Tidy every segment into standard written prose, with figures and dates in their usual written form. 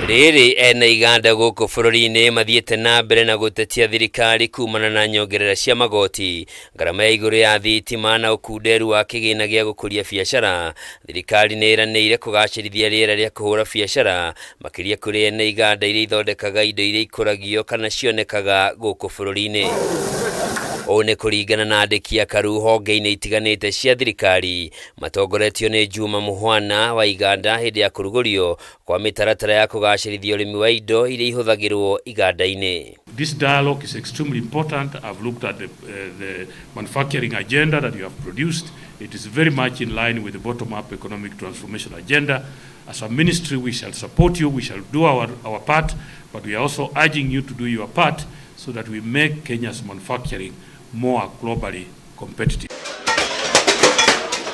Rĩrĩ ene iganda gũkũ bũrũri-inĩ mathiĩte na mbere na gũtetia thirikari kumana na nyongerera cia magoti, ngarama ya igũrũ ya thitima na ũkunderu wa kĩgĩna gĩa gũkũria biacara. Thirikari nĩ ĩranĩire kũgacĩrithia rĩera rĩa kũhũra biacara makĩria kũrĩ ene iganda iria ithondekaga indo iria ikũragio kana cionekaga gũkũ bũrũri-inĩ. Ũũ nĩ kũringana na andĩki akaru honge-inĩ itiganĩte cia thirikari matongoretio nĩ Juma Muhwana wa iganda hĩndĩ ya kũrugũrio kwa mĩtaratara ya kũgacĩrithia ũrĩmi wa indo iria ihũthagĩrwo iganda-inĩ. This dialogue is extremely important. I've looked at the manufacturing agenda that you have produced. It is very much in line with the bottom-up economic transformation agenda. As a ministry, we shall support you, we shall do our part, but we are also urging you to do your part so that we make Kenya's manufacturing more globally competitive.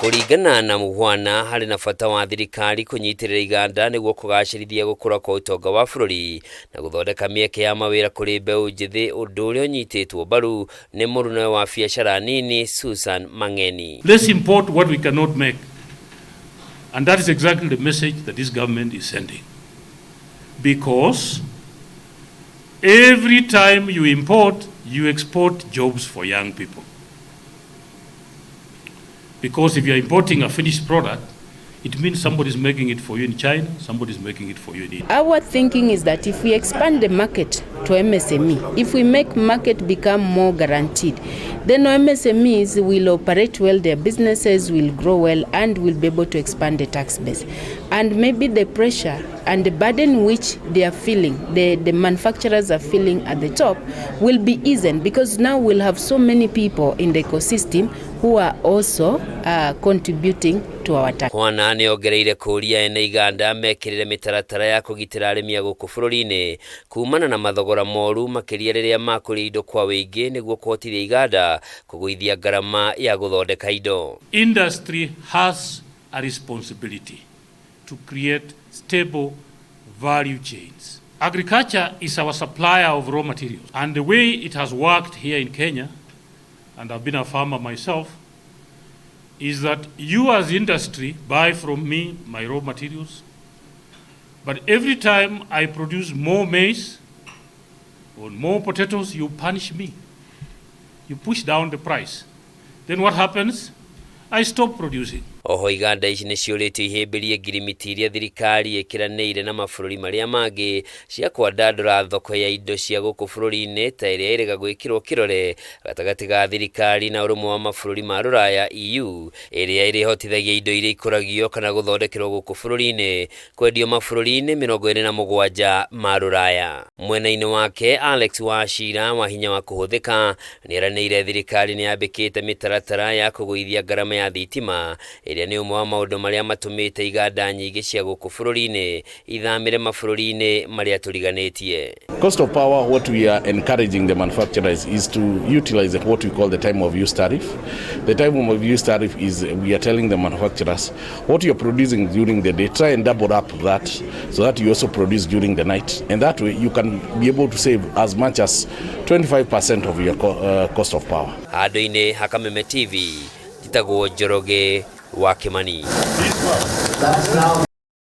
Kũringana na Muhwana, harĩ na bata wa thirikari kũnyitĩrĩra iganda nĩguo kũgacĩrithia gũkũra kwa ũtonga wa bũrũri na gũthondeka mĩeke ya mawĩra kũrĩ mbeũ njĩthĩ, ũndũ ũrĩa ũnyitĩtwo mbaru nĩ mũrune wa biacara nini Susan Mang'eni. Let's import what we cannot make. And that is exactly the message that this government is sending. Because every time you import, you export jobs for young people. Because if you are importing a finished product, it means somebody's making it for you in China, somebody's making it for you in India. Our thinking is that if we expand the market to MSME, if we make market become more guaranteed, then MSMEs will operate well, their businesses will grow well, and will be able to expand the tax base. And maybe the pressure and the burden which they are feeling, the manufacturers are feeling at the top, will be easened, because now we'll have so many people in the ecosystem who are also contributing to our tax. Mwana nĩ ongereire kũũria ene iganda mekĩrĩre mĩtaratara ya kũgitĩra arĩmi a gũkũ bũrũri-inĩ kumana na mathogora moru, makĩria rĩrĩa makũria indo kwa wĩingĩ, nĩguo kũhotithia iganda kũgũithia ngarama ya gũthondeka indo. Industry has a responsibility to create stable value chains. Agriculture is our supplier of raw materials. And the way it has worked here in Kenya, and I've been a farmer myself, is that you as industry buy from me my raw materials, but every time I produce more maize or more potatoes, you punish me. You push down the price. Then what happens? I stop producing. Oho iganda ici nĩ ciũrĩtio ihĩmbĩrie ngirimiti iria thirikari ĩkĩranĩire na mabũrũri marĩa mangĩ cia kwandandũra thoko ya indo cia gũkũ bũrũri-inĩ, ta ĩrĩa ĩrĩga gwĩkĩrwo kĩrore gatagatĩ ga thirikari na ũrũmwe wa mabũrũri ma Rũraya, EU, ĩrĩa ĩrĩhotithagia indo iria ikũragio kana gũthondekerwo gũkũ bũrũri-inĩ kwendio mabũrũri-inĩ 27 ma Rũraya. Mwena-inĩ wake, Alex Wachira wa hinya wa kũhũthĩka nĩ eranĩire thirikari nĩ yambĩkĩte mĩtaratara ya kũgũithia ngarama ya thitima, ĩrĩa nĩ ũmwe wa maũndũ marĩa matũmĩte iganda nyingĩ cia gũkũ bũrũri-inĩ ithamĩre mabũrũri-inĩ marĩa tũriganĩtie. Cost of power, what we are encouraging the manufacturers is to utilize what we call the time of use tariff. The time of use tariff is we are telling the manufacturers what you're producing during the day, try and double up that so that you also produce during the night. And that way you can be able to save as much as 25% of your cost of power. Handũ-inĩ ha Kameme TV, njĩtagwo Njoroge wa Kimani. That's now.